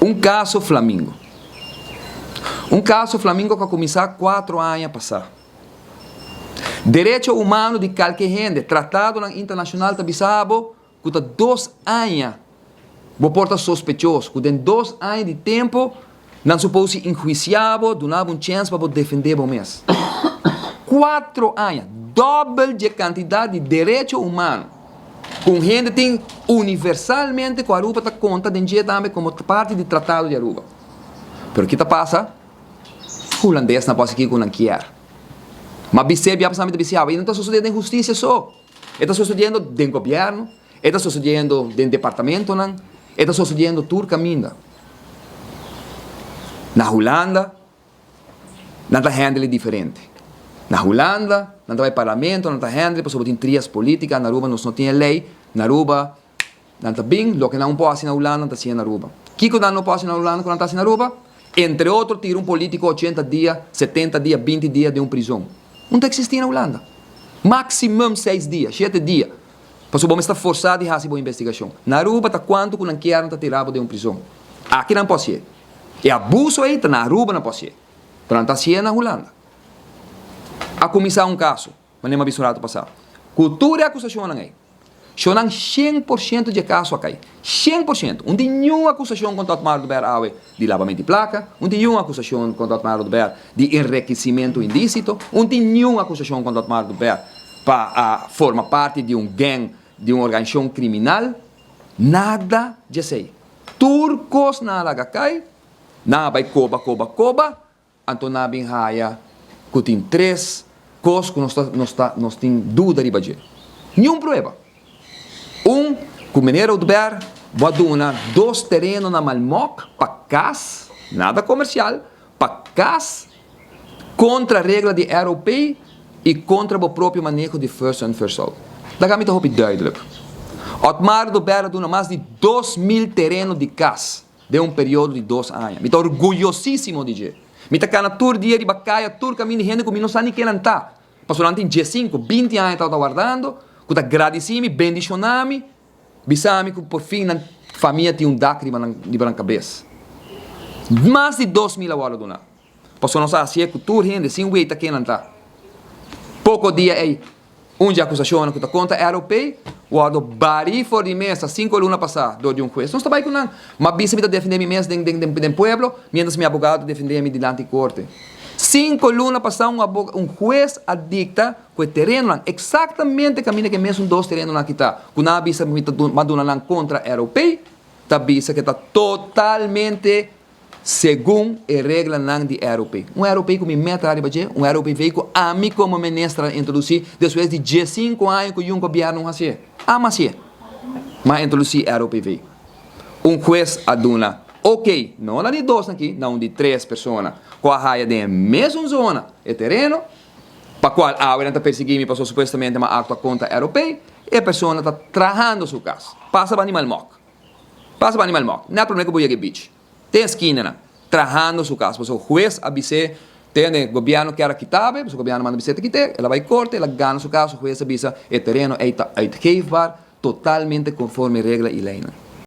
Un kaso Flamingo. Un kaso Flamingo ku a kuminsá kuatro aña pasá. Derecho humano di kalke hende, tratadonan internashonal ta bisa bo ku ta dos aña bo por ta sospechoso, ku den dos aña di tempu nan supos enhuisiá bo, duna bo un chèns pa bo defendé bo mes. Kuatro aña, dòbel dje kantidat di derecho humano ku un hende tin universalmente ku Aruba ta konta den dje tambe komo parti di Tratado di Aruba. Pero ki ta pasa? Hulandesnan por hasi kiko nan kier. Ma bis'é bia pasá mi ta bis'é awe, i no ta sosodé den hustisia so. E ta sosodiendo den gobièrnu, e ta sosodiendo den departamentonan, e ta sosodiendo tur kaminda. Na Hulanda nan ta handle diferente. Na Hulanda nan ta bai parlamento, nan ta handle pasobra tin trias politica, na Aruba nos no tin e ley, na Aruba nan ta bin, loke nan por hasi na Hulanda nan ta hasi na Aruba. Kiko nan no por hasi na Hulanda ku nan ta hasi na Aruba? Entre otro tira un politico ochenta dia, setenta dia, binti dia den un prizon. Un ta existi na Hulanda. Maximum seis dia, shete dia. Pasobra bo mester ta forsa di hasi bo investigacion. Na Aruba ta cuanto cu nan kier nan ta tira bo den un prizon. Aki nan por hacié. E abuso ey ta na Aruba nan por hacié. Pero nan ta hacié na Hulanda. A cuminsa un caso. Manera mi a bisa un rato pasá. Ku tur e akusashonnan ei, shonnan 100% dje kaso a kai. 100%. Un tin niun akusashon kontra Otmar Oduber awe di labament di plaka, un tin niun akusashon kontra Otmar Oduber di enrekisimentu indísito, un tin niun akusashon kontra Otmar Oduber pa a forma parti di un gang, di un organisashon kriminal. Nada djesei. Tur kos nan a laga kai, nan a bai koba, koba, koba. Anto nan a bin haya ku tin tres kos ku nos ta nos ta nos tin duda riba dje. Niun prueba. Un, ku meneer Oduber bo a duna dos tereno na Malmok pa kas, nada komersial, pa kas, kontra regla di ROP i kontra bo propio maneho di first in first out. Laga mi ta hopi duidelijk. Otmar Oduber a duna mas di 2000 tereno di kas. Den un periodo di dos aña. Mi ta orguyosísimo di dje. Mi ta kana tur dia riba kaya, tur kaminda di hende ku mi no sa ni ken nan ta. Pasobra nan tin diesinku, binti aña tabata wardando, ku ta gradisí mi, bendishoná mi, bisa mi ku por fin nan famia tin un dak riba nan riba nan kabes. Mas di 2000 a wòrdu duná. Pasobra nos a hasié ku tur hende sin weta ken nan ta. Poko dia ei. Un dje akusashonnan ku ta kontra ROP wòrdu barí for di mesa sinku luna pasá dor di un hues. Nos ta bai ku nan. M'a bisa mi ta defendé mi mes den den pueblo, miéntras mi abogado ta defendé mi dilanti korte. Sinku luna pasá un un hues a dikta ku e terenonan, eksaktamente kaminda ku e mesun dos terenonan aki ta, ku nan a bisa mi ta m'a duna nan kontra ROP, ta bisa ku e ta totalmente Segun e reglanan di ROP. Un ROP ku mi meta ariba dje, un ROPV ku ami komo minister a introdusí despues di diesinku aña ku yun gobièrnu hasié. Ami hasié. Mi a introdusí ROPV. Un hues a duna ok, no na di dos aki, na un di tres persona ku a haya den e mesun zona e tereno, pa kual awe nan ta persiguí mi pasobra supuestamente mi a aktua kontra ROP, e persona ta trahando su kas. Pasa bani Malmok. Pasa pa Animal Mok, net prome ku bo yega e beach. Te eskinanan, trahando su kas. Pasobra hues a bis'é, tende, gobièrnu kier a kita be, pasobra gobièrnu manda bis'é ta kit'é. El a bai korte, el a gana su kaso, hues a bisa e tereno ei ta uitgeefbaar, totalmente konforme regla i leinan.